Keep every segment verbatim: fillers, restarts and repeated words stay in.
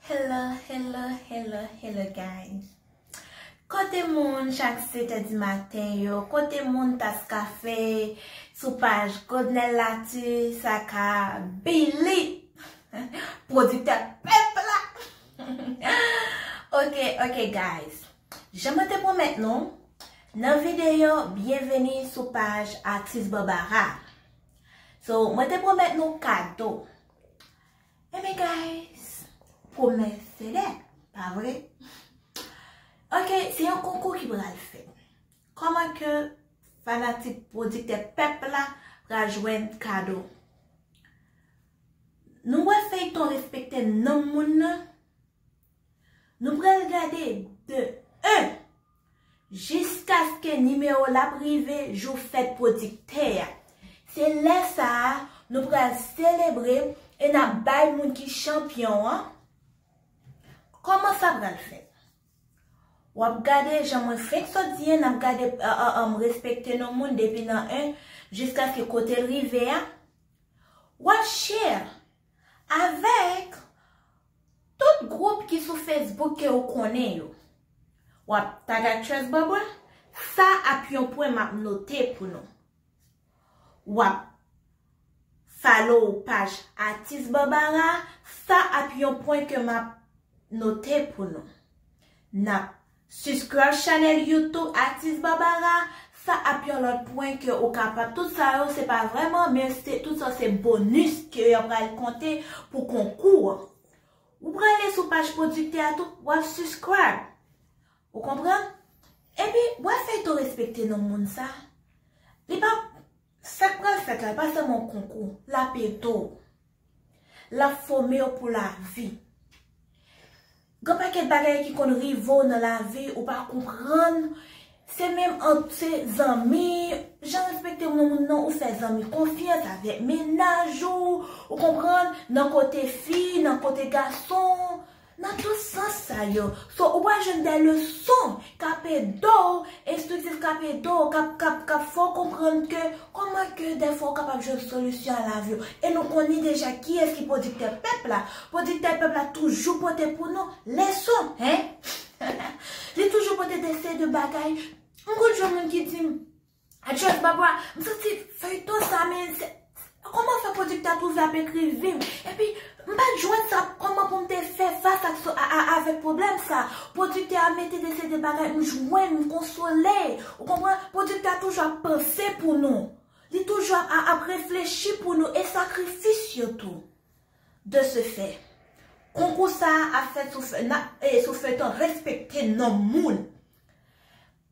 Hello, hello, hello, hello, guys. Kote moun chak sèt è di maten yo? Kote moun tas kafe sou paj Godnel Latus aka Billy, pwodiktè pèp la? Ok, ok, guys. Jan mwen te pwomèt nou, nan videyo, byenveni sou paj Atis Barbara. So, mwen te pwomèt nou kado. Ebyen, guys, pwomès se dèt, pa vre? Ok, se yon konkou ki pral fèt. Kòman ke fanatik pwodiktè pèp la pral jwenn kado? Nou wè feyton Respekte Non Moun nan? Nou pral gade de en jiskaske nimewo l ap rive jou fèt pwodiktè a. Se lè sa a, nou pral selebre e n ap bay moun ki chanpyon an. Kòman sa pral fèt? W ap gade, jan mwen fenk sot di an, n ap gade, uh, uh, um, Respekte Non Moun depi nan en jiskaske kote l rive a. W ap share avèk tout gwoup ki sou Facebook ke ou konnen yo. W ap tag Actress Barbara, sa ap yon pwen m ap note pou nou. W ap follow paj Atis Barbara, sa ap yon pwen ke m ap note pou nou. N ap subscribe chanèl YouTube Atis Barbara, sa ap yon lòt pwen ke ou kapab. Tout sa yo, se pa vrèman, men se, tout sa se bonis ke yo pral konte pou konkou an. Ou prale sou paj pwodiktè a tou, w ap subscribe. Ou konprann? Epi, w ap fè tou respekte non moun sa. Li pa, sa k pral fèt la, li pa sèlman yon konkou, l ap ede w. L ap fòme w pou lavi. Gen pakèt bagay ki konn rive w nan lavi, ou pa konprann. Se menm ant se zanmi, jan respekte moun nan, ou fè zanmi konfyans avèk mennaj ou, ou konprann, nan kote fi, nan kote gason, nan tout sans sa yo. So, ou pral jwenn de leson k ap ede w, enstriktif k ap ede w, k ap, k ap, k ap fè w konprann ke kòman ke dèfwa ou kapab jwenn solisyon a lavi w. E nou konnen deja kiyès ki pwodiktè pèp la. Pwodiktè pèp la toujou pote pou nou leson, hein? Li toujou pote de seri de bagay. M konn jwenn moun ki di m, Actress Barbara, m santi feyton sa, men se, kòman fè pwodiktè a toujou ap ekri vi m? Epi, m pa t jwenn sa, kòman pou m te fè fas ak so, a, a, avèk pwoblèm sa. Pwodiktè a mete de seri de bagay, m jwenn, m konsole. Ou konprann? Pwodiktè a toujou ap panse pou nou. Li toujou ap, ap, ap reflechi pou nou e sakrifis yo tou. De ce fait, konkou sa a ap fèt sou fe-, n ap, e, sou feyton Respekte Non Moun.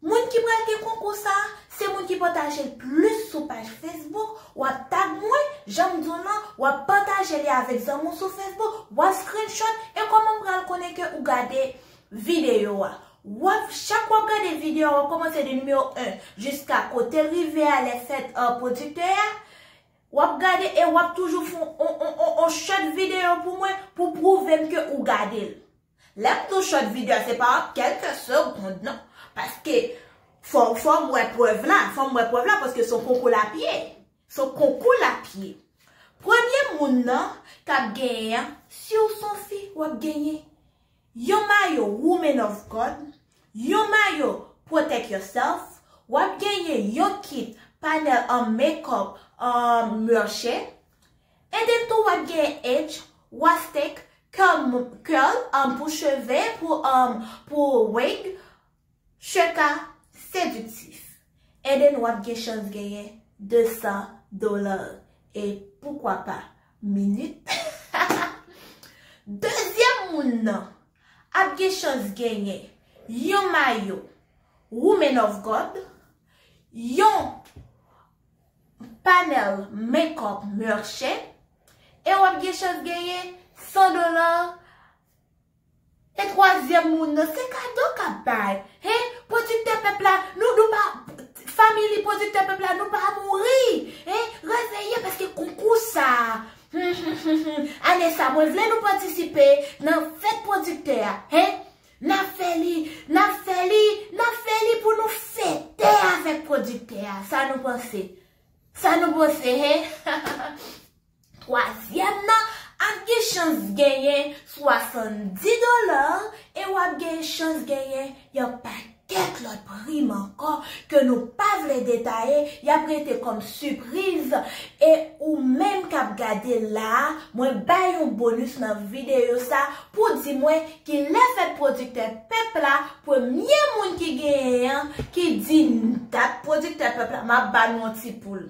Moun ki pral gen konkou sa a, se moun ki pataje l plis sou paj Facebook, w ap tag mwen, jan m di w lan, w ap pataje li avèk zanmi w sou Facebook, w ap screenshot, e kòman m pral konnen ke ou gade videyo a? W ap, chak w ap gade videyo a, w ap kòmanse de nimewo en jiska kote l rive a lè fèt, euh, pwodiktè a, w ap gade e w ap toujou fè on, on, on, on short videyo pou mwen pou pwouve m ke ou gade l. Lè m di w short videyo, se pa kèlke segonn, non. Paske fò, fò m wè prèv la, fò m wè prèv la, paske se yon konkou l ap ye. Se yon konkou l ap ye. Premye moun nan k ap genyen an, si w se yon fi, w ap genyen yon mayo Woman of God, yon mayo Protect Yourself, w ap genyen yon kit panèl an makeup an Merche, and then tou w ap genyen edge, wastek, curl, curl, um, pou cheve, pou, um, pou wig, cheka, sediktif. And then w ap gen chans genyen de san dola e poukwa pa minit. Dezyèm moun nan ap gen chans genyen yon mayo Woman of God, yon panèl makeup Merche, e w ap gen chans genyen san dola. E twazyèm moun nan, se kado k ap bay. Hein? Pwodiktè pèp la, nou, nou pa, family pwodiktè pèp la, nou pa mouri. Hein? Reveye, paske konkou sa a, ane sa, mwen vle nou patisipe nan fèt pwodiktè a. Hein? N ap fè li, n ap fè li, n ap fè li pou nou fete avèk pwodiktè a. Sa nou panse? Sa nou panse, hein? Twazyèm nan ap gen chans genyen swasanndiz dola e w ap gen chans genyen yon pakèt lòt prim ankò ke nou pa vle detaye, y ap rete kòm sipriz. E ou menm k ap gade la a, mwen bay yon bonis nan videyo sa pou di mwen ki lè fèt pwodiktè pèp la, premye moun ki genyen an, ki di dat pwodiktè pèp la, m ap ba nou yon ti poul.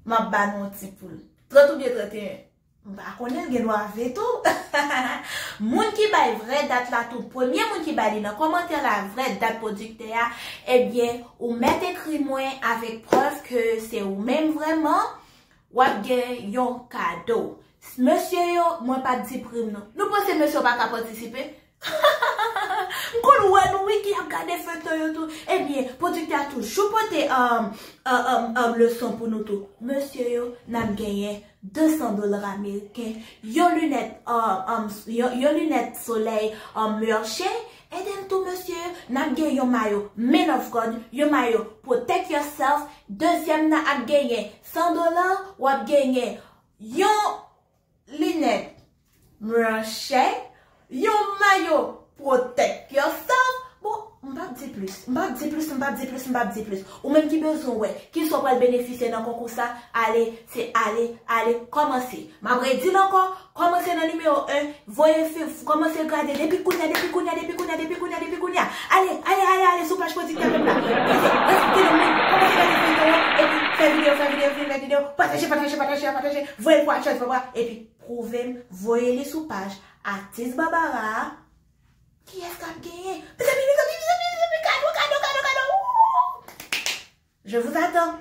M ap ba nou yon ti poul. Trant oubyen trannteyen. M pa konnen, l gen dwa vle tou. Moun ki bay vrè dat la tou, premye moun ki bay li nan kòmantè la, vrè dat pwodiktè a, ebyen, ou mèt ekri mwen avèk prèv ke se ou menm vrèman, w ap gen yon kado. Mesye yo, mwen pa t di prim non. Nou panse mesye yo pa ka patisipe? M konn wè nou wi ki ap gade feyton yo tou. Ebyen, pwodiktè a toujou pote um, um, um, um, leson pou nou tou. Mesye yo, n ap genyen de san dola ameriken, yon linèt, um, um, yon, yon linèt solèy um, Merche. Ede m tou, mesye yo, n ap gen yon mayo Man of God, yon mayo Protect Yourself. Dezyèm nan ap genyen san dola, w ap genyen yon linèt Merche, yon mayo Protect Yourself. Bon, m p ap di plis, m p ap di plis, m p ap di plis, m p ap di plis. Ou menm ki bezwen wè ki sa w pral benefisye nan konkou sa, ale, se ale, ale, kòmanse. M ap redi l ankò, kòmanse nan nimewo en, voye fi, kòmanse gade depi kounye a, depi kounye a, depi kounye a, depi kounye a, depi kounye a. Ale, ale, ale, ale sou paj pwodiktè pèp la. Prese, respekte nou menm, kòmanse gade feyton an, epi fè videyo, fè videyo, fè videyo, pataje, pataje, pataje, pataje, voye l pou Atyèz Barbara, epi pwouve m, voye li sou paj Atis Barbara a. Kiyès k ap genyen? Mezanmi, mezanmi, mezanmi, mezanmi, kado, kado, kado, kado. Woo! Je vous attends.